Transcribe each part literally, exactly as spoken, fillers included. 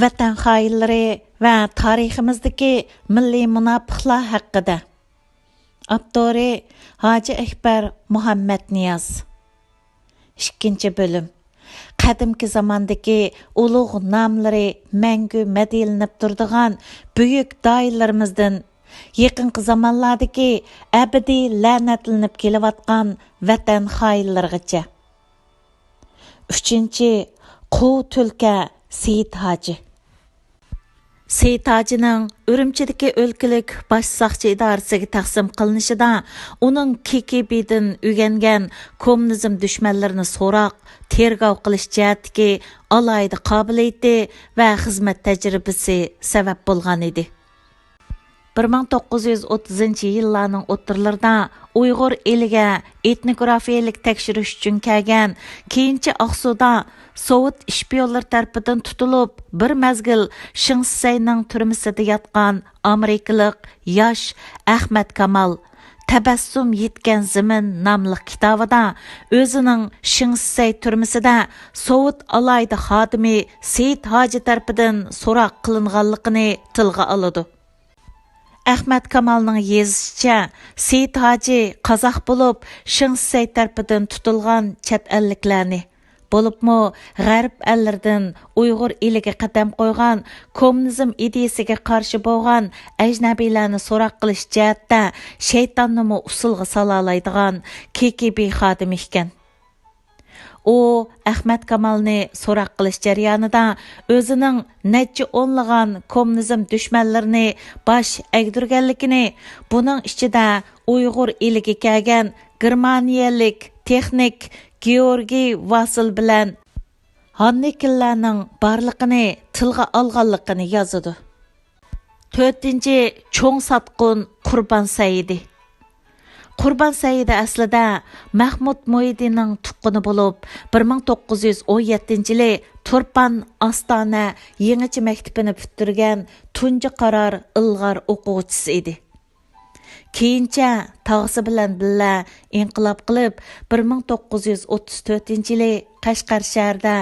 ۋەتەن خائىنلىرى ۋە تارىخىمىزدىكى مىللىي مۇناپىقلار ھەققىدە. ئاپتورى: ھاجى ئەكبەر مۇھەممەتنىياز. ئىككىنچى بۆلۈم. قەدىمكى زاماندىكى ئۇلۇغ ناملىرى مەڭگۈ مەدھىيەلىنىپ تۇرىدىغان بۈيۈك داھىيلىرىمىزدىن، يېقىنقى زامانلاردىكى ئەبەدىي لەنەتلىنىپ كېلىۋاتقان ۋەتەن خائىنلىرىغىچە. ئۈچىنچى، قۇۋ تۈلكە سېيىت ھاجى. سېيىت ھاجىنىڭ ئۈرۈمچىدىكى ئۆلكىلىك باش ساقچى ئىدارىسىگە تەقسىم قىلىنىشىدا ئۇنىڭ كېكېبىدىن ئۆگەنگەن كوممۇنىزم دۈشمەنلىرىنى سوراق، تېرگاۋ قىلىش جەھەتتىكى ئالاھىدە قابىلىيىتى ۋە خىزمەت تەجرىبىسى سەۋەب بولغان ئىدى. بىر مىڭ توققۇز يۈز ئوتتۇزىنچى يىللارنىڭ ئوتتۇرىلىرىدا ئۇيغۇر ئېلىگە ئېتنوگرافىيەلىك تەكشۈرۈش ئۈچۈن كەلگەن، كېيىنچە ئاقسۇدا سوۋېت ئىشپىيونلىرى تەرىپىدىن تۇتۇلۇپ، بىر مەزگىل شېڭ شىسەينىڭ تۈرمىسىدە ياتقان ئامېرىكىلىق ياش ئەخمەت كامال تەبەسسۇم يېتكەن زېمىن ناملىق كىتابىدا ئۆزىنىڭ شېڭ شىسەي تۈرمىسىدە سوۋېت ئالاھىدە خادىمى سېيىت ھاجى تەرىپىدىن سوراق قىلىنغانلىقىنى تىلغا ئالىدۇ. ئەخمەت كامالنىڭ يېزىشىچە، سېيىت ھاجى قازاق بولۇپ، شېڭ شىسەي تەرىپىدىن تۇتۇلغان چەت ئەللىكلەرنى، بولۇپمۇ غەرب ئەللىرىدىن ئۇيغۇر ئېلىگە قەدەم قويغان، كوممۇنىزم ئىدىيىسىگە قارشى بولغان ئەجنەبىيلەرنى سوراق قىلىش جەھەتتە شەيتاننىمۇ ئۇسسۇلغا سالالايدىغان كېگېبې خادىمى ئىكەن. ئۇ ئەخمەت كامالنى سوراق قىلىش جەريانىدا ئۆزىنىڭ نەچچە ئونلىغان كوممۇنىزم دۈشمەنلىرىنى باش ئەگدۈرگەنلىكىنى، بۇنىڭ ئىچىدە ئۇيغۇر ئېلىگە كەلگەن گېرمانىيەلىك تېخنىك گېئورگىي ۋاسسېل بىلەن ھاننېكېنلەرنىڭ بارلىقىنى تىلغا ئالغانلىقىنى يازىدۇ. تۆتىنچى، چوڭ ساتقۇن قۇربان سەئىدى. قۇربان سەئىدى ئەسلىدە مەھمۇد مۇھىدىنىڭ تۇغقىنى بولۇپ، بىر مىڭ توققۇز يۈز ئون يەتتىنچى يىلى تۇرپان ئاستانە يېڭىچە مەكتىپىنى پۈتتۈرگەن تۇنجى قارار ئىلغار ئوقۇغۇچىسى ئىدى. كېيىنچە تاغىسى بىلەن بىللە ئىنقىلاب قىلىپ، بىر مىڭ توققۇز يۈز ئوتتۇز تۆتىنچى يىلى قەشقەر شەھىرىدە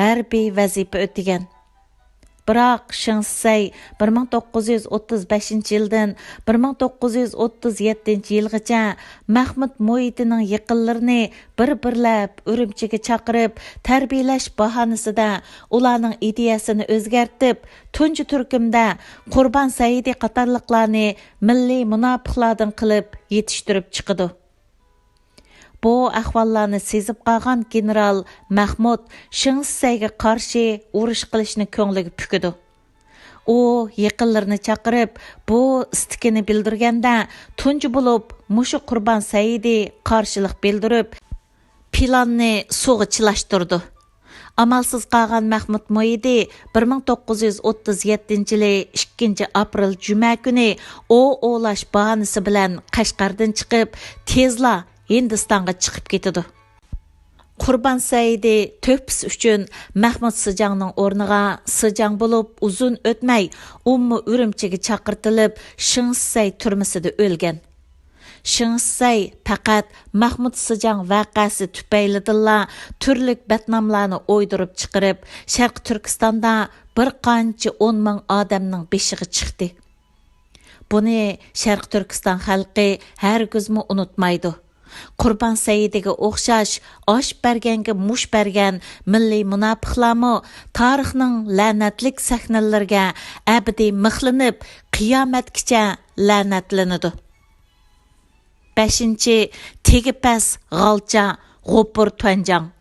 ھەربىي ۋەزىپە ئۆتىگەن. بىراق شېڭ شىسەي بىر مىڭ توققۇز يۈز ئوتتۇز بەشىنچى يىلدىن بىر مىڭ توققۇز يۈز ئوتتۇز يەتتىنچى يىلغىچە مەھمۇد مۇھىدىنىڭ يېقىنلىرىنى بىر-بىرلەپ ئۈرۈمچىگە چاقىرىپ، تەربىيەلەش باھانىسىدە ئۇلارنىڭ ئىدىيەسىنى ئۆزگەرتىپ، تۇنجى تۈركۈمدە قۇربان سەئىدى قاتارلىقلارنى مىللىي مۇناپىقلاردىن قىلىپ يېتىشتۈرۈپ چىقىدۇ. بۇ ئەھۋاللارنى سېزىپ قالغان گېنېرال مەھمۇد شېڭ شىسەيگە قارشى ئۇرۇش قىلىشنى كۆڭلىگە پۈكىدۇ. ئۇ يېقىنلىرىنى چاقىرىپ، بۇ ئىستىكىنى بىلدۈرگەندە، تۇنجى بولۇپ مۇشۇ قۇربان سەئىدى قارشىلىق بىلدۈرۈپ، پىلاننى سۇغا چىلاشتۇرىدۇ. ئامالسىز قالغان مەھمۇد مۇھىدى بىر مىڭ توققۇز يۈز ئوتتۇز يەتتىنچى يىلى ئىككىنچى ئاپرېل جۈمە كۈنى ئوۋ ئوۋلاش باھانىسى بىلەن قەشقەردىن چىقىپ، تېزلا ھىندىستانغا چىقىپ كېتىدۇ. قۇربان سەئىدى تۆھپىسى ئۈچۈن مەھمۇد سىجاڭنىڭ ئورنىغا سىجاڭ بولۇپ، ئۇزۇن ئۆتمەي ئۇمۇ ئۈرۈمچىگە چاقىرتىلىپ، شېڭ شىسەي تۈرمىسىدە ئۆلگەن. شېڭ شىسەي پەقەت مەھمۇد سىجاڭ ۋەقەسى تۈپەيلىدىنلا تۈرلۈك بەتناملارنى ئويدۇرۇپ چىقىرىپ، شەرقىي تۈركىستاندا بىر قانچە ئون مىڭ ئادەمنىڭ بېشىغا چىقتى. بۇنى شەرقىي تۈركىستان خەلقى ھەرگىزمۇ ئۇنتۇمايدۇ. قۇربان سەئىدىگە ئوخشاش ئاش بەرگەنگە مۇش بەرگەن مىللىي مۇناپىقلارمۇ تارىخنىڭ لەنەتلىك سەھنىلىرىگە ئەبەدىي مىخلىنىپ، قىيامەتكىچە لەنەتلىنىدۇ. بەشىنچى، تېگى پەس غالچا غوپۇر تۈەنجاڭ.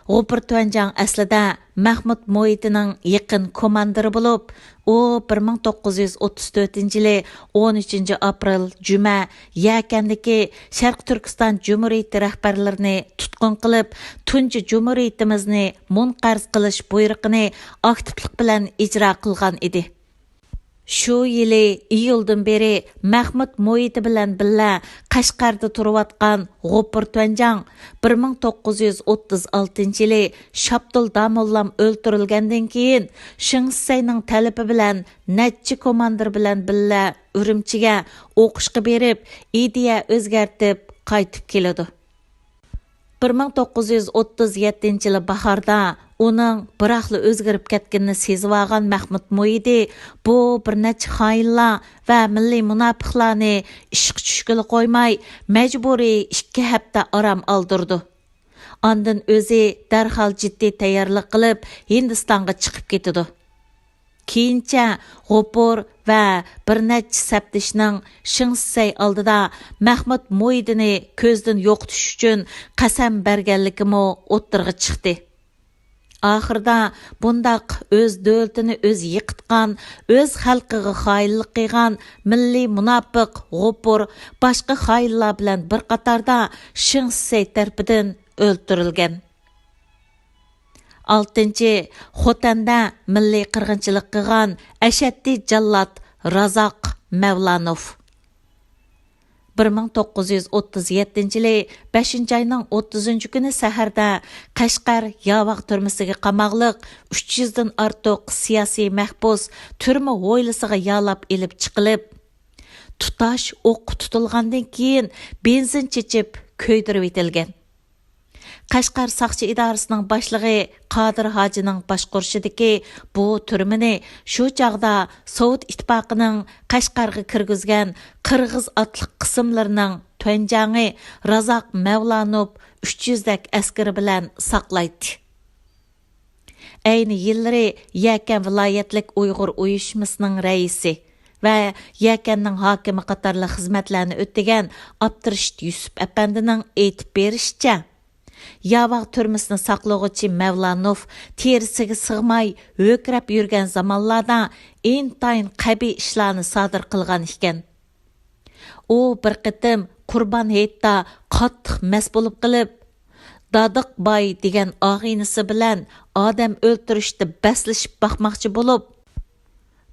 غوپۇر تۈەنجاڭ ئەسلىدە مەھمۇد مۇھىتىنىڭ يېقىن كوماندىرى بولۇپ، ئۇ بىر مىڭ توققۇز يۈز ئوتتۇز تۆتىنچى يىلى ئون ئۈچىنچى ئاپرېل جۈمە يەكەندىكى شەرقىي تۈركىستان جۇمھۇرىيىتى رەھبەرلىرىنى تۇتقۇن قىلىپ، تۇنجى جۇمھۇرىيىتىمىزنى مۇنقەرز قىلىش بۇيرۇقىنى ئاكتىپلىق بىلەن ئىجرا قىلغان ئىدى. شۇ يىلى ئىيۇلدىن بېرى مەھمۇد مۇھىتى بىلەن بىللە قەشقەردە تۇرۇۋاتقان غوپۇر تۈەنجاڭ بىر مىڭ توققۇز يۈز ئوتتۇز ئالتىنچى يىلى شاپتۇل داموللام ئۆلتۈرۈلگەندىن كېيىن، شېڭ شىسەينىڭ تەلىپى بىلەن نەچچە كوماندىر بىلەن بىللە ئۈرۈمچىگە ئوقۇشقا بېرىپ، ئىدىيە ئۆزگەرتىپ قايتىپ كېلىدۇ. بىر مىڭ توققۇز يۈز ئوتتۇز يەتتىنچى يىلى باھاردا ئۇنىڭ بىراقلا ئۆزگىرىپ كەتكىنىنى سېزىۋالغان مەھمۇت مۇھىدى بۇ بىر نەچچە خائىنلار ۋە مىللىي مۇناپىقلارنى ئىشقا چۈشكىلى قويماي، مەجبۇرىي ئىككى ھەپتە ئارام ئالدۇرىدۇ. ئاندىن ئۆزى دەرھال جىددىي تەييارلىق قىلىپ، ھىندىستانغا چىقىپ كېتىدۇ. كېيىنچە غوپۇر ۋە بىر نەچچە سەپدىشىنىڭ شېڭ شىسەي ئالدىدا مەھمۇت مۇھىدىنى كۆزدىن يوقىتىش ئۈچۈن قەسەم بەرگەنلىكىمۇ ئوتتۇرىغا چىقتى. ئاخىرىدا بۇنداق ئۆز دۆلىتىنى ئۆزى يىقىتقان، ئۆز خەلقىگە خائىنلىق قىلغان مىللىي مۇناپىق غوپۇر باشقا خائىنلار بىلەن بىر قاتاردا شېڭ شىسەي تەرىپىدىن ئۆلتۈرۈلگەن. ئالتىنچى، خوتەندە مىللىي قىرغىنچىلىق قىلغان ئەشەددىي جاللات رازاق مەۋلانوف. بىر مىڭ توققۇز يۈز ئوتتۇز يەتتىنچى يىلى بەشىنچى ئاينىڭ ئوتتۇزىنچى كۈنى سەھەردە قەشقەر ياۋاغ تۈرمىسىگە قاماقلىق ئۈچ يۈزدىن ئارتۇق سىياسىي مەھبۇس تۈرمە ھويلىسىغا يالاپ ئېلىپ چىقىلىپ، تۇتاش ئوققا تۇتۇلغاندىن كېيىن بېنزىن چېچىپ كۆيدۈرۈۋېتىلگەن. قەشقەر ساقچى ئىدارىسىنىڭ باشلىقى قادىر ھاجىنىڭ باشقۇرۇشىدىكى بۇ تۈرمىنى شۇ چاغدا سوۋېت ئىتتىپاقىنىڭ قەشقەرگە كىرگۈزگەن قىرغىز ئاتلىق قىسىملىرىنىڭ تۈەنجاڭى رازاق مەۋلانوف ئۈچ يۈزدەك ئەسكىرى بىلەن ساقلايتتى. ئەينى يىللىرى يەكەن ۋىلايەتلىك ئۇيغۇر ئۇيۇشمىسىنىڭ رەئىسى ۋە يەكەننىڭ ھاكىمى قاتارلىق خىزمەتلەرنى ئۆتىگەن ئابدۇرېشىت يۈسۈپ ئەپەندىنىڭ ئېيتىپ بېرىشىچە، ياۋاغ تۈرمىسىنى ساقلىغۇچى مەۋلانوف تېرىسىگە سىغماي ھۆركىرەپ يۈرگەن زامانلاردا ئىنتايىن قەبىھ ئىشلارنى سادىر قىلغان ئىكەن. ئۇ بىر قېتىم قۇربان ھېيتتا قاتتىق مەست بولۇپ قېلىپ، دادىق باي دېگەن ئاغىنىسى بىلەن ئادەم ئۆلتۈرۈشتە بەسلىشىپ باقماقچى بولۇپ،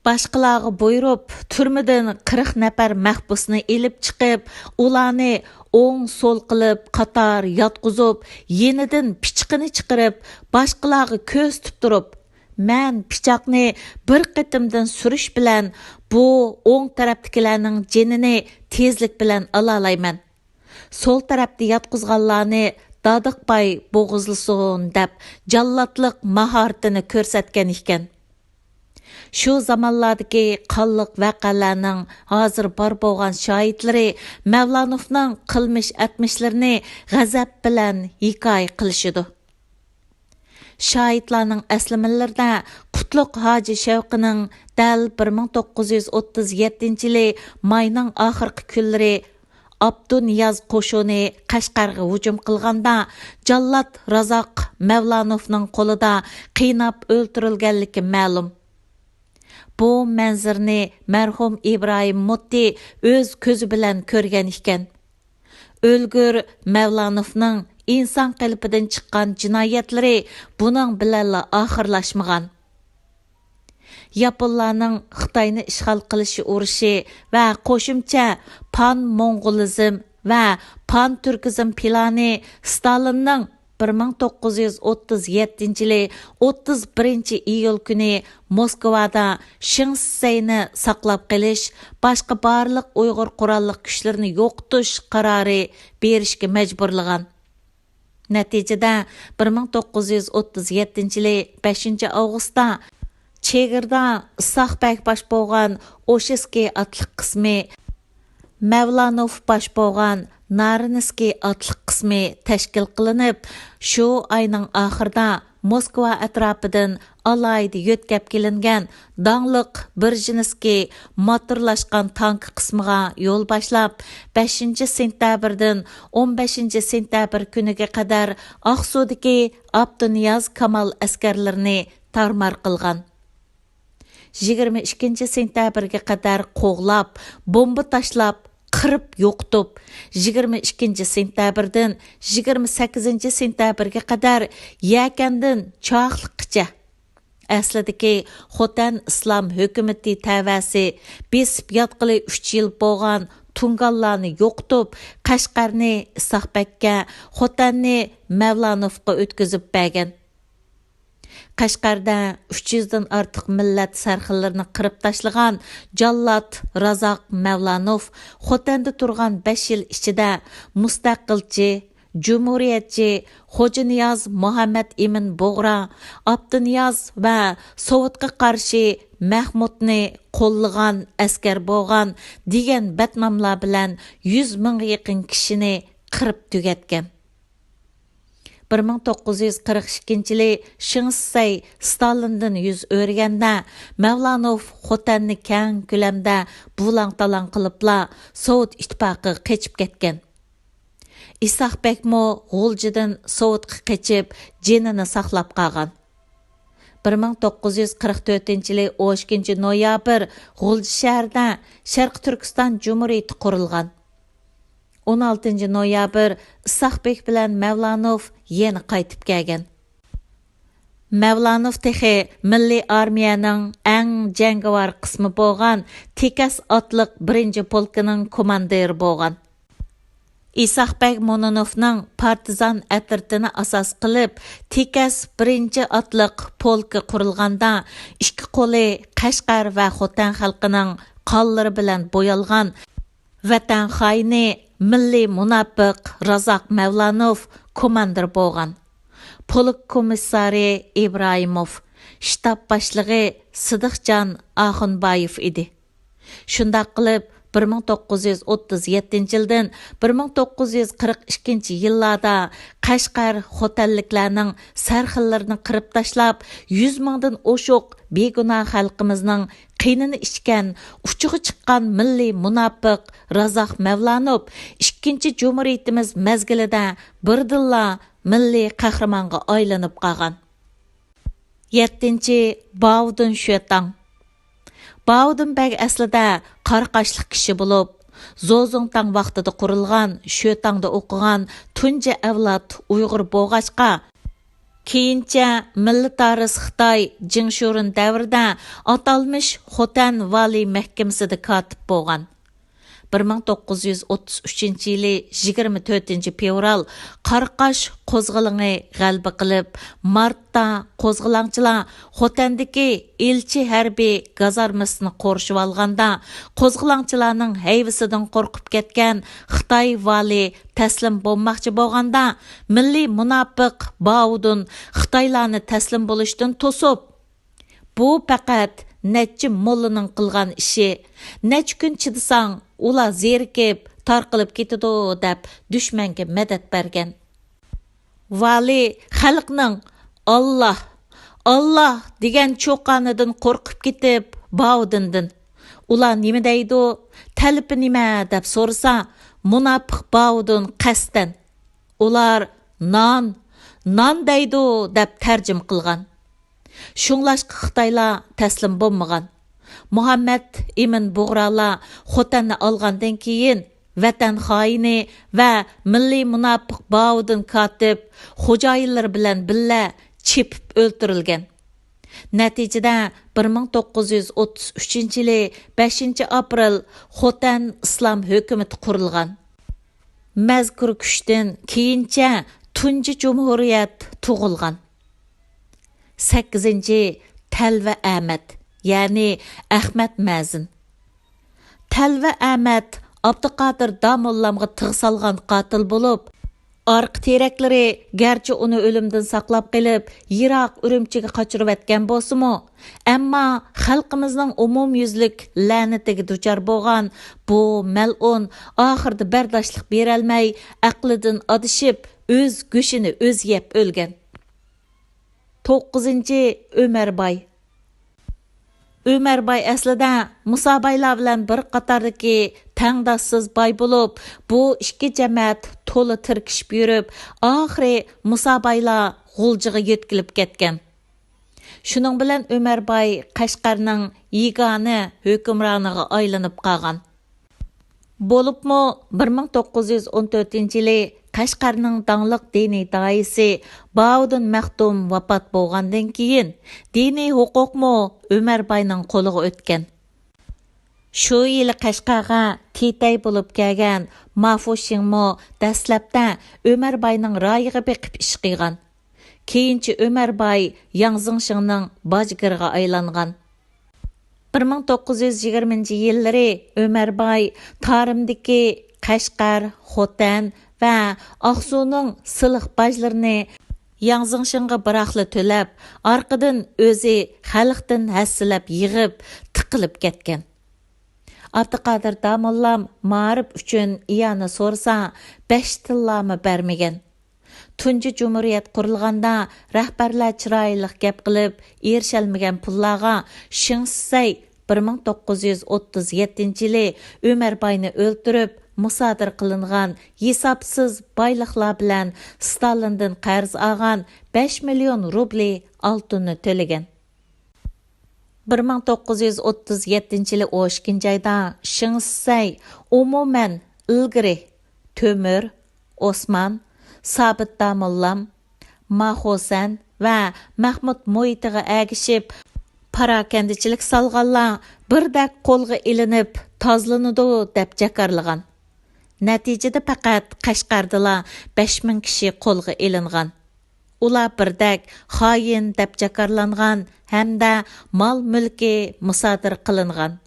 باشقىلارغا بۇيرۇپ، تۈرمىدىن قىرىق نەپەر مەھبۇسنى ئېلىپ چىقىپ، ئۇلارنى ئوڭ-سول قىلىپ قاتار ياتقۇزۇپ، يېنىدىن پىچىقىنى چىقىرىپ، باشقىلارغا كۆرسىتىپ تۇرۇپ، مەن پىچاقنى بىر قېتىمدىن سۈرۈش بىلەن بۇ ئوڭ تەرەپتىكىلەرنىڭ جېنىنى تېزلىك بىلەن ئالالايمەن. سول تەرەپتە ياتقۇزغانلارنى دادىق باي بوغۇزلىسۇن دەپ جاللاتلىق ماھارىتىنى كۆرسەتكەن ئىكەن. شۇ زامانلاردىكى قانلىق ۋەقەلەرنىڭ ھازىر بار بولغان شاھىتلىرى مەۋلانوفنىڭ قىلمىش ئەتمىشلىرىنى غەزەپ بىلەن ھېكايە قىلىشىدۇ. شاھىتلارنىڭ ئەسلىمىلىرىدە قۇتلۇق ھاجى شەۋقىنىڭ دەل بىر مىڭ توققۇز يۈز ئوتتۇز يەتتىنچى يىلى ماينىڭ ئاخىرقى كۈنلىرى ئابدۇنىياز قوشۇنى قەشقەرگە ھۇجۇم قىلغاندا، جاللات رازاق مەۋلانوفنىڭ قولىدا قىيناپ ئۆلتۈرۈلگەنلىكى مەلۇم. بۇ مەنزىرىنى مەرھۇم ئىبراھىم مۇتتى ئۆز كۆزى بىلەن كۆرگەن ئىكەن. ئۆلگۈر مەۋلانوفنىڭ ئىنسان قېلىپىدىن چىققان جىنايەتلىرى بۇنىڭ بىلەنلا ئاخىرلاشمىغان. ياپونلارنىڭ خىتاينى ئىشغال قىلىش ئۇرۇشى ۋە قوشۇمچە پان موڭغۇلىزم ۋە پان تۈركىزم پىلانى ستالىننىڭ بىر مىڭ توققۇز يۈز ئوتتۇز يەتتىنچى يىلى ئوتتۇز بىرىنچى ئىيۇل كۈنى موسكۋادا شېڭ شىسەينى ساقلاپ قېلىش، باشقا بارلىق ئۇيغۇر قوراللىق كۈچلىرىنى يوقىتىش قارارى بېرىشكە مەجبۇرلىغان. نەتىجىدە، بىر مىڭ توققۇز يۈز ئوتتۇز يەتتىنچى يىلى بەشىنچى ئاۋغۇستتا چېگرىدا ئىسھاق بەگ باش بولغان ئوشېسكىي ئاتلىق قىسمى، مەۋلانوف باش بولغان نارىنسكىي ئاتلىق قىسمى تەشكىل قىلىنىپ، شۇ ئاينىڭ ئاخىرىدا موسكۋا ئەتراپىدىن ئالاھىدە يۆتكەپ كېلىنگەن داڭلىق بېرژىنسكىي موتورلاشقان تانكا قىسمىغا يول باشلاپ، بەشىنچى سېنتەبىردىن ئون بەشىنچى سېنتەبىر كۈنىگە قەدەر ئاقسۇدىكى ئابدۇنىياز كامال ئەسكەرلىرىنى تارمار قىلغان. يىگىرمە ئىككىنچى سېنتەبىرگە قەدەر قوغلاپ، بومبا تاشلاپ، قىرىپ يوقىتىپ، يىگىرمە ئىككىنچى سېنتەبىردىن يىگىرمە سەككىزىنچى سېنتەبىرگە قەدەر يەكەندىن چاقلىققىچە، ئەسلىدىكى خوتەن ئىسلام ھۆكۈمىتى تەۋەسى بېسىپ ياتقىلى ئۈچ يىل بولغان تۇڭگانلارنى يوقىتىپ، قەشقەرنى ئىسھاق بەگكە، خوتەننى مەۋلانوفقا ئۆتكۈزۈپ بەرگەن. قەشقەردە ئۈچ يۈزدىن ئارتۇق مىللەت سەرخىللىرىنى قىرىپ تاشلىغان جاللات رازاق مەۋلانوف خوتەندە تۇرغان بەش يىل ئىچىدە مۇستەقىلچى، جۇمھۇرىيەتچى خوجانىياز مۇھەممەد ئىمىن بۇغرا، ئابدۇنىياز ۋە سوۋېتقا قارشى مەھمۇدنى قوللىغان ئەسكەر بولغان دېگەن بەتناملار بىلەن يۈز مىڭغا يېقىن كىشىنى قىرىپ تۈگەتكەن. بىر مىڭ توققۇز يۈز قىرىق ئىككىنچى يىلى شېڭ شىسەي ستالىندىن يۈز ئۆرۈگەندە، مەۋلانوف خوتەننى كەڭ كۆلەمدە بۇلاڭ-تالاڭ قىلىپلا، سوۋېت ئىتتىپاقىغا قېچىپ كەتكەن. ئىسھاق بەگمۇ غۇلجىدىن سوۋېتقا قېچىپ، جېنىنى ساقلاپ قالغان. بىر مىڭ توققۇز يۈز قىرىق تۆتىنچى يىلى ئون ئىككىنچى نويابىر غۇلجا شەھىرىدە شەرقىي تۈركىستان جۇمھۇرىيىتى قۇرۇلغان. ئون ئالتىنچى نويابىر ئىسھاق بەگ بىلەن مەۋلانوف يەنە قايتىپ كەلگەن. مەۋلانوف تېخى مىللىي ئارمىيەنىڭ ئەڭ جەڭگىۋار قىسمى بولغان تېكەس ئاتلىق بىرىنچى پولكىنىڭ كوماندىرى بولغان. ئىسھاق بەگ مونونوفنىڭ پارتىزان ئەترىتىنى ئاساس قىلىپ، تېكەس بىرىنچى ئاتلىق پولكى قۇرۇلغاندا، ئىككى قولى قەشقەر ۋە خوتەن خەلقىنىڭ قانلىرى بىلەن بويالغان ۋەتەن خائىنى، مىللىي مۇناپىق رازاق مەۋلانوف كوماندىر بولغان. پولك كومىسسارى ئىبراھىموف، شتاب باشلىقى سىدىقجان ئاخۇنبايېف ئىدى. شۇنداق قىلىپ، بىر مىڭ توققۇز يۈز ئوتتۇز يەتتىنچى يىلدىن بىر مىڭ توققۇز يۈز قىرىق ئىككىنچى يىللاردا قەشقەر خوتەنلىكلەرنىڭ سەرخىللىرىنى قىرىپ تاشلاپ، يۈز مىڭدىن ئوشۇق بىگۇناھ خەلقىمىزنىڭ قېنىنى ئىچكەن، ئۇچىغا چىققان مىللىي مۇناپىق رازاق مەۋلانوف ئىككىنچى جۇمھۇرىيىتىمىز مەزگىلىدە بىردىنلا مىللىي قەھرىمانغا ئايلىنىپ قالغان. يەتتىنچى، باۋۇدۇن شۆتاڭ. باۋۇدۇن بەگ ئەسلىدە قاراقاشلىق كىشى بولۇپ، زوزۇڭتاڭ ۋاقتىدا قۇرۇلغان شۆتاڭدا ئوقۇغان تۇنجى ئەۋلاد ئۇيغۇر بولغاچقا، كېيىنچە مىللىتارىس خىتاي جىڭشۇرېن دەۋرىدە ئاتالمىش خوتەن ۋالىي مەھكىمىسىدە كاتىپ بولغان. بىر مىڭ توققۇز يۈز ئوتتۇز ئۈچىنچى يىلى يىگىرمە تۆتىنچى فېۋرال قاراقاش قوزغىلىڭى غەلىبە قىلىپ، مارتتا قوزغىلاڭچىلار خوتەندىكى ئىلچى ھەربىي گازارمىسىنى قورشىۋالغاندا، قوزغىلاڭچىلارنىڭ ھەيۋىسىدىن قورقۇپ كەتكەن خىتاي ۋالىي تەسلىم بولماقچى بولغاندا، مىللىي مۇناپىق باۋۇدۇن خىتايلارنى تەسلىم بولۇشتىن توسۇپ، بۇ پەقەت نەچچە موللىنىڭ قىلغان ئىشى، نەچچە كۈن چىدىساڭ، ئۇلار زېرىكىپ، تارقىلىپ كېتىدۇ، دەپ دۈشمەنگە مەدەت بەرگەن. ۋالىي خەلقنىڭ «ئاللا، ئاللا» دېگەن چۇقانىدىن قورقۇپ كېتىپ، باۋۇدۇندىن «ئۇلار نېمە دەيدۇ، تەلىپى نېمە؟» دەپ سورىسا، مۇناپىق باۋۇدۇن قەستەن «ئۇلار نان، نان دەيدۇ» دەپ تەرجىمە قىلغان. شۇڭلاشقا خىتايلار تەسلىم بولمىغان. مۇھەممەد ئىمىن بۇغرالار خوتەننى ئالغاندىن كېيىن، ۋەتەن خائىنى ۋە مىللىي مۇناپىق باۋۇدۇن كاتىپ خوجايىنلىرى بىلەن بىللە چېپىپ ئۆلتۈرۈلگەن. نەتىجىدە، بىر مىڭ توققۇز يۈز ئوتتۇز ئۈچىنچى يىلى بەشىنچى ئاپرېل خوتەن ئىسلام ھۆكۈمىتى قۇرۇلغان. مەزكۇر كۈچتىن كېيىنچە تۇنجى جۇمھۇرىيەت تۇغۇلغان. سەككىزىنچى، تەلۋە ئەمەت، يەنى ئەخمەت مەزىن. تەلۋە ئەمەت ئابدۇقادىر داموللامغا تىغ سالغان قاتىل بولۇپ، ئارقا تىرەكلىرى گەرچە ئۇنى ئۆلۈمدىن ساقلاپ قېلىپ، يىراق ئۈرۈمچىگە قاچۇرۇۋەتكەن بولسىمۇ، ئەمما خەلقىمىزنىڭ ئومۇميۈزلۈك لەنىتىگە دۇچار بولغان بۇ مەلئۇن ئاخىرىدا بەرداشلىق بېرەلمەي، ئەقلىدىن ئادىشىپ، ئۆز گۆشىنى ئۆزى يەپ ئۆلگەن. توققۇزىنچى، ئۆمەرباي. ئۆمەرباي ئەسلىدە مۇسابايلار بىلەن بىر قاتاردىكى تەڭداشسىز باي بولۇپ، بۇ ئىككى جەمەت تولا تىركىشىپ يۈرۈپ، ئاخىرى مۇسابايلار غۇلجىغا يۆتكىلىپ كەتكەن. شۇنىڭ بىلەن ئۆمەرباي قەشقەرنىڭ يېگانە ھۆكۈمرانىغا ئايلىنىپ قالغان. بولۇپمۇ بىر مىڭ توققۇز يۈز ئون تۆتىنچى يىلى قەشقەرنىڭ داڭلىق دىنىي داھىيسى باۋۇدۇن مەختۇم ۋاپات بولغاندىن كېيىن، دىنىي ھوقۇقمۇ ئۆمەرباينىڭ قولىغا ئۆتكەن. شۇ يىلى قەشقەرگە تىتەي بولۇپ كەلگەن ما فۇشىڭمۇ دەسلەپتە ئۆمەرباينىڭ رايىغا بېقىپ ئىش قىلغان. كېيىنچە ئۆمەرباي ياڭ زېڭشىڭنىڭ باجگىرىغا ئايلانغان. بىر مىڭ توققۇز يۈز يىگىرمىنچى يىللىرى ئۆمەرباي تارىمدىكى قەشقەر، خوتەن ۋە ئاقسۇنىڭ سېلىق باجلىرىنى ياڭ زېڭشىڭغا بىراقلا تۆلەپ، ئارقىدىن ئۆزى خەلقتىن ھەسسىلەپ يىغىپ، تىقىلىپ كەتكەن. ئابدۇقادىر داموللام مائارىپ ئۈچۈن ئىئانە سورىسا، بەش تىللامۇ بەرمىگەن. تۇنجى جۇمھۇرىيەت قۇرۇلغاندا، رەھبەرلەر چىرايلىق گەپ قىلىپ، ئېرىشەلمىگەن پۇللارغا شېڭ شىسەي بىر مىڭ توققۇز يۈز ئوتتۇز يەتتىنچى يىلى ئۆمەرباينى ئۆلتۈرۈپ، مۇسادىرە قىلىنغان ھېسابسىز بايلىقلار بىلەن ستالىندىن قەرز ئالغان بەش مىليون روبلى ئالتۇننى تۆلىگەن. بىر مىڭ توققۇز يۈز ئوتتۇز يەتتىنچى يىلى ئون ئىككىنچى ئايدا شېڭ شىسەي ئومۇمەن ئىلگىرى تۆمۈر، ئوسمان، سابىت داموللام، ما خوسەن ۋە مەھمۇد مۇھىتىغا ئەگىشىپ، پاراكەندىچىلىك سالغانلار بىردەك قولغا ئېلىنىپ تازىلىنىدۇ، دەپ جاكارلىغان. نەتىجىدە پەقەت قەشقەردىلا بەش مىڭ كىشى قولغا ئېلىنغان. ئۇلار بىردەك خائىن دەپ جاكارلانغان ھەمدە مال-مۈلكى مۇسادىرە قىلىنغان.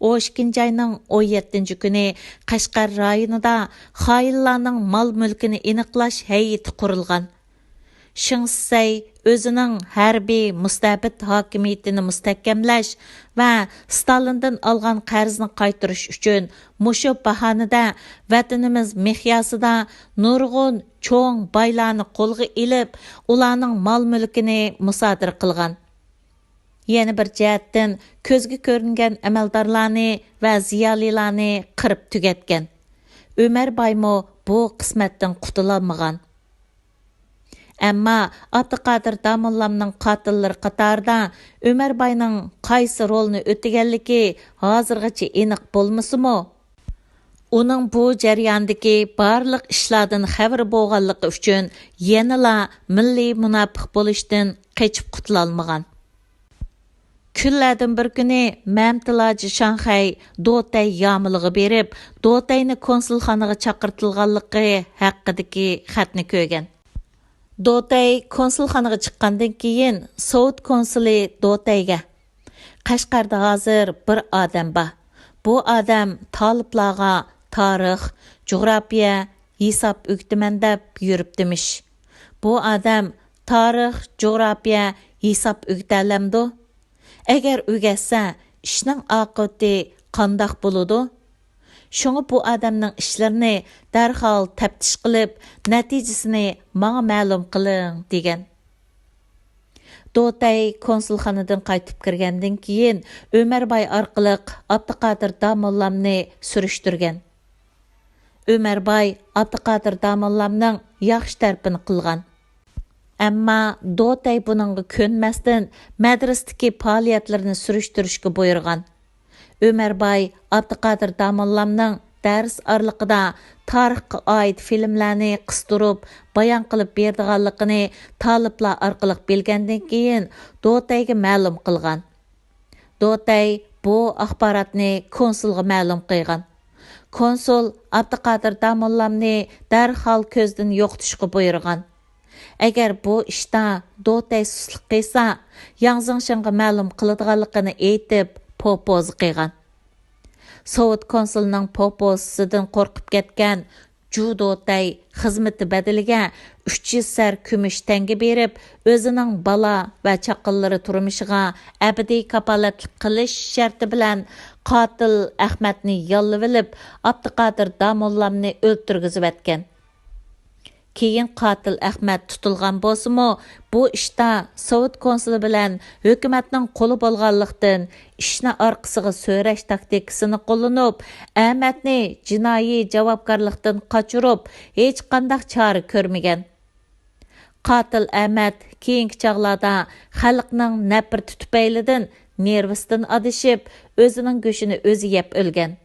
ئون ئىككىنچى ئاينىڭ ئون يەتتىنچى كۈنى قەشقەر رايونىدا خائىنلارنىڭ مال-مۈلكىنى ئېنىقلاش ھەيئىتى قۇرۇلغان. شېڭ شىسەي ئۆزىنىڭ ھەربىي مۇستەبىت ھاكىمىيىتىنى مۇستەھكەملەش ۋە ستالىندىن ئالغان قەرزنى قايتۇرۇش ئۈچۈن مۇشۇ باھانىدە ۋەتىنىمىز مىقياسىدا نۇرغۇن چوڭ بايلارنى قولغا ئېلىپ، ئۇلارنىڭ مال-مۈلكىنى مۇسادىرە قىلغان. يەنە بىر جەھەتتىن، كۆزگە كۆرۈنگەن ئەمەلدارلارنى ۋە زىيالىيلارنى قىرىپ تۈگەتكەن. ئۆمەربايمۇ بۇ قىسمەتتىن قۇتۇلالمىغان. ئەمما ئابدۇقادىر داموللامنىڭ قاتىللىرى قاتارىدا ئۆمەرباينىڭ قايسى رولنى ئۆتىگەنلىكى ھازىرغىچە ئېنىق بولمىسىمۇ، ئۇنىڭ بۇ جەرياندىكى بارلىق ئىشلاردىن خەۋىرى بولغانلىقى ئۈچۈن يەنىلا مىللىي مۇناپىق بولۇشتىن قېچىپ قۇتۇلالمىغان. كۈنلەردىن بىر كۈنى مەمتى لاجى شاڭخەي دوتەي يامىلىغا بېرىپ، دوتەينى كونسۇلخانىغا چاقىرتىلغانلىقى ھەققىدىكى خەتنى كۆرگەن. دوتەي كونسۇلخانىغا چىققاندىن كېيىن، سوۋېت كونسۇلى دوتەيگە، «قەشقەردە ھازىر بىر ئادەم بار. بۇ ئادەم تالىپلارغا تارىخ، جۇغراپىيە، ھېساب ئۆگىتىمەن دەپ يۈرۈپتىمىش. بۇ ئادەم تارىخ، جۇغراپىيە، ھېساب ئۆگىتەلەمدۇ؟ ئەگەر ئۆگەتسە، ئىشنىڭ ئاقىۋىتى قانداق بولىدۇ؟ شۇڭا بۇ ئادەمنىڭ ئىشلىرىنى دەرھال تەپتىش قىلىپ، نەتىجىسىنى ماڭا مەلۇم قىلىڭ» دېگەن. دوتەي كونسۇلخانىدىن قايتىپ كىرگەندىن كېيىن، ئۆمەرباي ئارقىلىق ئابدۇقادىر داموللامنى سۈرۈشتۈرگەن. ئۆمەرباي ئابدۇقادىر داموللامنىڭ ياخشى تەرىپىنى قىلغان. ئەمما دوتەي بۇنىڭغا كۆنمەستىن، مەدرىسىدىكى پائالىيەتلىرىنى سۈرۈشتۈرۈشكە بۇيرۇغان. ئۆمەرباي ئابدۇقادىر داموللامنىڭ دەرس ئارىلىقىدا تارىخقا ئائىت فىلىملەرنى قىستۇرۇپ بايان قىلىپ بېرىدىغانلىقىنى تالىپلار ئارقىلىق بىلگەندىن كېيىن، دوتەيگە مەلۇم قىلغان. دوتەي بۇ ئاخباراتنى كونسۇلغا مەلۇم قىلغان. كونسۇل ئابدۇقادىر داموللامنى دەرھال كۆزدىن يوقىتىشقا بۇيرۇغان. ئەگەر بۇ ئىشتا دوتەي سۇسلۇق قىلسا، ياڭ زېڭشىڭغا مەلۇم قىلىدىغانلىقىنى ئېيتىپ، پوپوزا قىلغان. سوۋېت كونسۇلىنىڭ پوپوزىسىدىن قورقۇپ كەتكەن جۇ دوتەي خىزمىتى بەدىلىگە ئۈچ يۈز سەر كۈمۈش تەڭگە بېرىپ، ئۆزىنىڭ بالا ۋە چاققانلىرى تۇرمۇشىغا ئەبەدىي كاپالەتلىك قىلىش شەرتى بىلەن قاتىل ئەخمەتنى ياللىۋېلىپ، ئابدۇقادىر داموللامنى ئۆلتۈرگۈزۈۋەتكەن. كېيىن قاتىل ئەخمەت تۇتۇلغان بولسىمۇ، بۇ ئىشتا سوۋېت كونسۇلى بىلەن ھۆكۈمەتنىڭ قولى بولغانلىقتىن، ئىشنى ئارقىسىغا سۆرەش تاكتىكىسىنى قوللىنىپ، ئەمەتنى جىنايى جاۋابكارلىقتىن قاچۇرۇپ، ھېچقانداق چارە كۆرمىگەن. قاتىل ئەمەت كېيىنكى چاغلاردا خەلقنىڭ نەپرىتى تۈپەيلىدىن نېرۋىسىدىن ئادىشىپ، ئۆزىنىڭ گۆشىنى ئۆزى يەپ ئۆلگەن.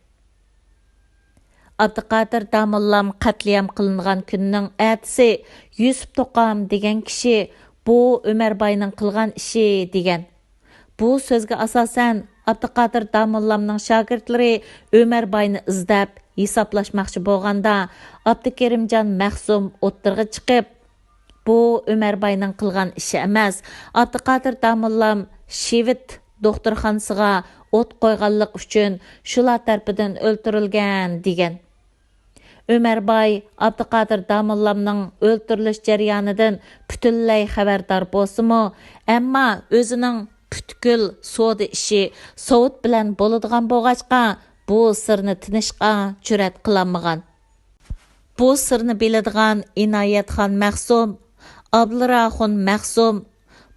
ئابدۇقادىر داموللام قەتلىئام قىلىنغان كۈننىڭ ئەتىسى يۈسۈپ توقام دېگەن كىشى، «بۇ ئۆمەرباينىڭ قىلغان ئىشى» دېگەن. بۇ سۆزگە ئاساسەن، ئابدۇقادىر داموللامنىڭ شاگىرتلىرى ئۆمەرباينى ئىزدەپ ھېسابلاشماقچى بولغاندا، ئابدۇكېرىمجان مەخسۇم ئوتتۇرىغا چىقىپ، «بۇ ئۆمەرباينىڭ قىلغان ئىشى ئەمەس، ئابدۇقادىر داموللام شىۋېت دوختۇرخانىسىغا ئوت قويغانلىقى ئۈچۈن شۇلار تەرىپىدىن ئۆلتۈرۈلگەن» دېگەن. ئۆمەرباي ئابدۇقادىر داموللامنىڭ ئۆلتۈرۈلۈش جەريانىدىن پۈتۈنلەي خەۋەردار بولسىمۇ، ئەمما ئۆزىنىڭ پۈتكۈل سودا ئىشى سوۋېت بىلەن بولىدىغان بولغاچقا، بۇ سىرنى تىنىشقا جۈرئەت قىلالمىغان. بۇ سىرنى بىلىدىغان ئىنايەتخان مەخسۇم، ئابلىراخۇن مەخسۇم،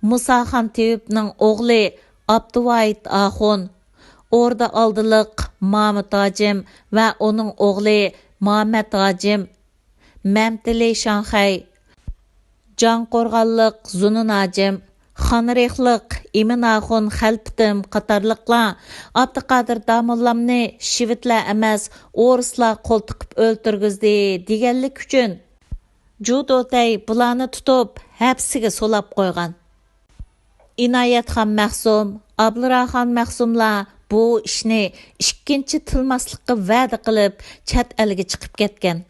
مۇساخان تېۋىپنىڭ ئوغلى ئابدۇۋايىت ئاخۇن، ئوردا ئالدىلىق مامۇت ھاجىم ۋە ئۇنىڭ ئوغلى مامەت ھاجىم، مەمتىلى شاڭخەي، جاڭقورغانلىق زۇنۇن ھاجىم، خانرېخلىق ئىمىن ئاخۇن خەلپىتىم قاتارلىقلار ئابدۇقادىر داموللامنى شىۋېتلەر ئەمەس، ئورۇسلار قول تىقىپ ئۆلتۈرگۈزدى دېگەنلىك ئۈچۈن، جۇ دوتەي بۇلارنى تۇتۇپ، ھەپسىگە سولاپ قويغان. ئىنايەتخان مەخسۇم، ئابلىراخان مەخسۇملار بۇ ئىشنى ئىككىنچى تىلماسلىققا ۋەدە قىلىپ، چەت ئەلگە چىقىپ كەتكەن.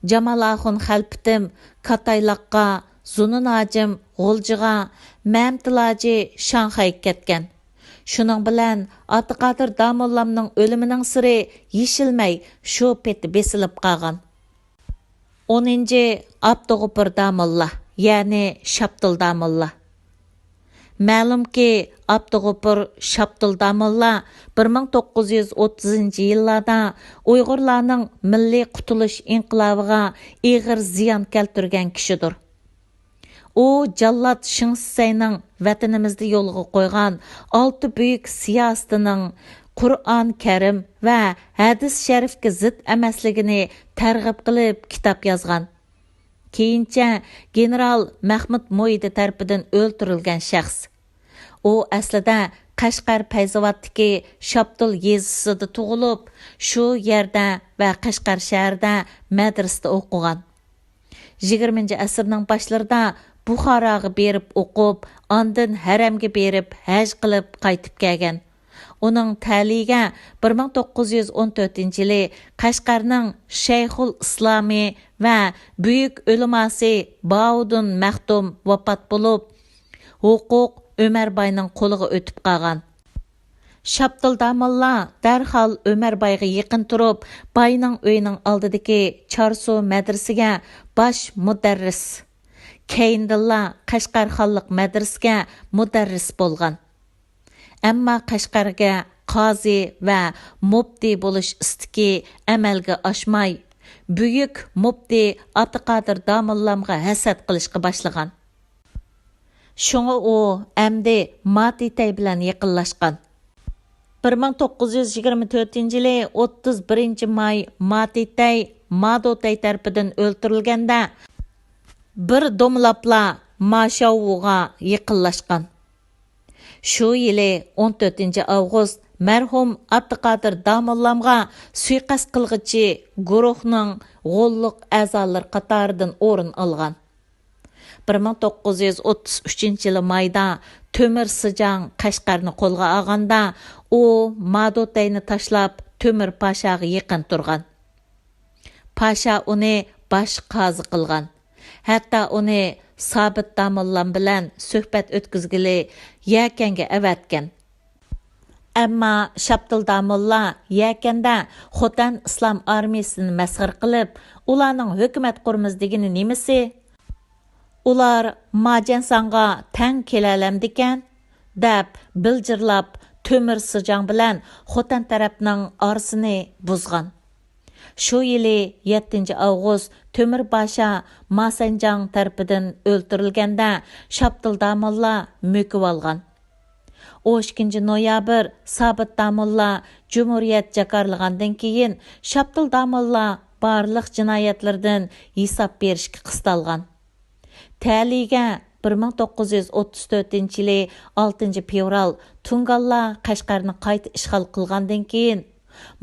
جامال ئاخۇن خەلپىتىم كاتايلاققا، زۇنۇن ھاجىم غۇلجىغا، مەمتىل ھاجى شاڭخەيگە كەتكەن. شۇنىڭ بىلەن ئابدۇقادىر داموللامنىڭ ئۆلۈمىنىڭ سىرى يېشىلمەي شۇ پېتى بېسىلىپ قالغان. ئونىنچى، ئابدۇغوپۇر داموللا، يەنى شاپتۇل داموللا. مەلۇمكى، ئابدۇغوپۇر شاپتۇل داموللا بىر مىڭ توققۇز يۈز ئوتتۇزىنچى يىللاردا ئۇيغۇرلارنىڭ مىللىي قۇتۇلۇش ئىنقىلابىغا ئېغىر زىيان كەلتۈرگەن كىشىدۇر. ئۇ جاللات شېڭ شىسەينىڭ ۋەتىنىمىزدە يولغا قويغان ئالتە بۈيۈك سىياسىتىنىڭ قۇرئان كەرىم ۋە ھەدىس شەرىفكە زىت ئەمەسلىكىنى تەرغىب قىلىپ كىتاب يازغان. كېيىنچە گېنېرال مەخمۇت موئىدى تەرىپىدىن ئۆلتۈرۈلگەن شەخس. ئۇ ئەسلىدە قەشقەر پەيزاۋاتتىكى شاپتۇل يېزىسىدا تۇغۇلۇپ، شۇ يەردە ۋە قەشقەر شەھىرىدە مەدرىسىدە ئوقۇغان. يىگىرمىنچى ئەسىرنىڭ باشلىرىدا بۇخاراغا بېرىپ ئوقۇپ، ئاندىن ھەرەمگە بېرىپ ھەج قىلىپ قايتىپ كەلگەن. ئۇنىڭ تەلىيىگە بىر مىڭ توققۇز يۈز ئون تۆتىنچى يىلى قەشقەرنىڭ شەيخۇل ئىسلامى ۋە بۈيۈك ئۆلىماسى باۋۇدۇن مەختۇم ۋاپات بولۇپ، ھوقۇق ئۆمەرباينىڭ قولىغا ئۆتۈپ قالغان. شاپتۇل داموللا دەرھال ئۆمەربايغا يېقىن تۇرۇپ، باينىڭ ئۆيىنىڭ ئالدىدىكى چارسۇ مەدرىسىگە باش مۇدەررىس، كەينىدىنلا قەشقەر خانلىق مەدرىسىگە مۇدەررىس بولغان. ئەمما قەشقەرگە قازى ۋە مۇپتى بولۇش ئىستىكى ئەمەلگە ئاشماي، بۈيۈك مۇپتى ئابدۇقادىر داموللامغا ھەسەت قىلىشقا باشلىغان. شۇڭا ئۇ ئەمدى ماتىتەي بىلەن يېقىنلاشقان. بىر مىڭ توققۇز يۈز يىگىرمە تۆتىنچى يىلى ئوتتۇز بىرىنچى ماي ماتىتەي مادوتەي تەرىپىدىن ئۆلتۈرۈلگەندە، بىر دومىلاپلا ماشاۋۇغا يېقىنلاشقان. شۇ يىلى ئون تۆتىنچى ئاۋغۇست مەرھۇم ئابدۇقادىر داموللامغا سۇيىقەست قىلغۇچى گۇرۇھنىڭ غوللۇق ئەزالىرى قاتارىدىن ئورۇن ئالغان. بىر مىڭ توققۇز يۈز ئوتتۇز ئۈچىنچى يىلى مايدا تۆمۈر سىجاڭ قەشقەرنى قولغا ئالغاندا، ئۇ مادوتەينى تاشلاپ، تۆمۈر پاشاغا يېقىن تۇرغان. پاشا ئۇنى باش قازى قىلغان. ھەتتا ئۇنى سابىت داموللام بىلەن سۆھبەت ئۆتكۈزگىلى يەكەنگە ئەۋەتكەن. ئەمما شاپتۇل داموللا يەكەندە خوتەن ئىسلام ئارمىيىسىنى مەسخىرە قىلىپ، ئۇلارنىڭ ھۆكۈمەت قۇرىمىز دېگىنى نېمىسى؟ ئۇلار ماجەنساڭغا تەڭ كېلەلەمدىكەن؟ دەپ بىلجىرلاپ، تۆمۈر سىجاڭ بىلەن خوتەن تەرەپنىڭ ئارىسىنى بۇزغان. شۇ يىلى يەتتىنچى ئاۋغۇست تۆمۈر باشا ماسەنجاڭ تەرىپىدىن ئۆلتۈرۈلگەندە، شاپتۇل داموللا مۆكۈۋالغان. ئون ئىككىنچى نويابىر سابىت داموللا جۇمھۇرىيەت جاكارلىغاندىن كېيىن، شاپتۇل داموللا بارلىق جىنايەتلىرىدىن ھېساب بېرىشكە قىستالغان. تەلىيىگە بىر مىڭ توققۇز يۈز ئوتتۇز تۆتىنچى يىلى ئالتىنچى فېۋرال تۇڭگانلار قەشقەرنى قايتا ئىشغال قىلغاندىن كېيىن،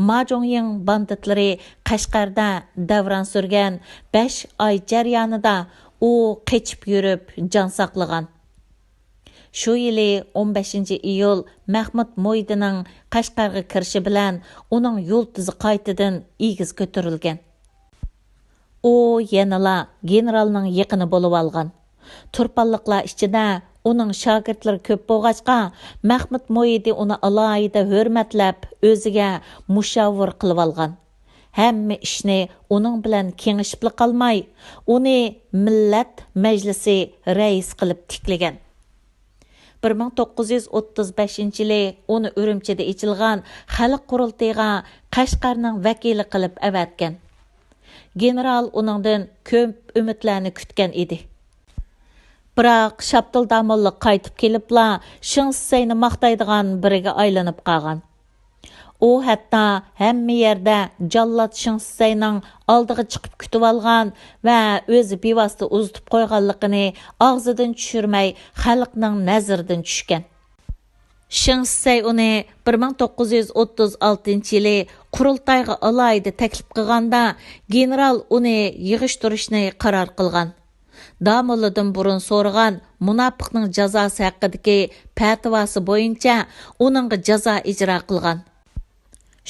ما جۇڭيىڭ باندىتلىرى قەشقەردە دەۋران سۈرگەن بەش ئاي جەريانىدا ئۇ قېچىپ يۈرۈپ جان ساقلىغان. شۇ يىلى ئون بەشىنچى ئىيۇل مەخمۇت موئىدىنىڭ قەشقەرگە كىرىشى بىلەن ئۇنىڭ يۇلتۇزى قايتىدىن ئېگىز كۆتۈرۈلگەن. ئۇ يەنىلا گېنېرالنىڭ يېقىنى بولۇۋالغان. تۇرپانلىقلار ئىچىدە ئۇنىڭ شاگىرتلىرى كۆپ بولغاچقا، مەخمۇت موئىدى ئۇنى ئالاھىدە ھۆرمەتلەپ، ئۆزىگە مۇشاۋىر قىلىۋالغان. ھەممە ئىشنى ئۇنىڭ بىلەن كېڭىشىپلا قالماي، ئۇنى مىللەت مەجلىسى رەئىسى قىلىپ تىكلىگەن. بىر مىڭ توققۇز يۈز ئوتتۇز بەشىنچى يىلى ئۇنى ئۈرۈمچىدە ئېچىلغان خەلق قۇرۇلتىيىغا قەشقەرنىڭ ۋەكىلى قىلىپ ئەۋەتكەن. گېنېرال ئۇنىڭدىن كۆپ ئۈمىدلەرنى كۈتكەن ئىدى. بىراق شاپتۇل داموللا قايتىپ كېلىپلا شېڭ شىسەينى ماختايدىغان بىرىگە ئايلىنىپ قالغان. ئۇ ھەتتا ھەممە يەردە جاللات شېڭ شىسەينىڭ ئالدىغا چىقىپ كۈتۈۋالغان ۋە ئۆزى بىۋاسىتە ئۇزىتىپ قويغانلىقىنى ئاغزىدىن چۈشۈرمەي، خەلقنىڭ نەزىرىدىن چۈشكەن. شېڭ شىسەي ئۇنى بىر مىڭ توققۇز يۈز ئوتتۇز ئالتىنچى يىلى قۇرۇلتايغا ئالاھىدە تەكلىپ قىلغاندا، گېنېرال ئۇنى يىغىشتۇرۇشنى قارار قىلغان. داموللىدىن بۇرۇن سورىغان مۇناپىقنىڭ جازاسى ھەققىدىكى پەتىۋاسى بويىچە ئۇنىڭغا جازا ئىجرا قىلغان.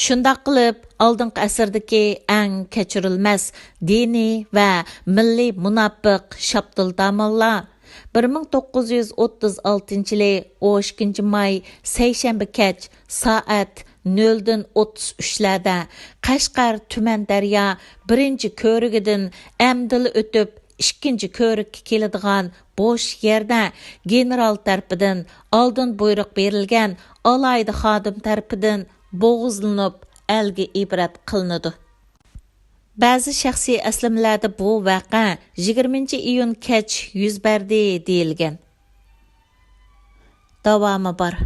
شۇنداق قىلىپ، ئالدىنقى ئەسىردىكى ئەڭ كەچۈرۈلمەس دىنىي ۋە مىللىي مۇناپىق شاپتۇل داموللا بىر مىڭ توققۇز يۈز ئوتتۇز ئالتىنچى يىلى ئون ئىككىنچى ماي سەيشەنبە كەچ سائەت نۆلدىن ئوتتۇز ئۈچلەردە قەشقەر تۈمەن دەريا بىرىنچى كۆۋرۈكىدىن ئەمدىلا ئۆتۈپ، ئىككىنچى كۆۋرۈككە كېلىدىغان بوش يەردە گېنېرال تەرىپىدىن ئالدىن بۇيرۇق بېرىلگەن ئالاھىدە خادىم تەرىپىدىن بوغۇزلىنىپ، ئەلگە ئىبرەت قىلىنىدۇ. بەزى شەخسىي ئەسلىمىلەردە بۇ ۋەقە يىگىرمىنچى ئىيۇن كەچ يۈز بەردى دېيىلگەن. داۋامى بار.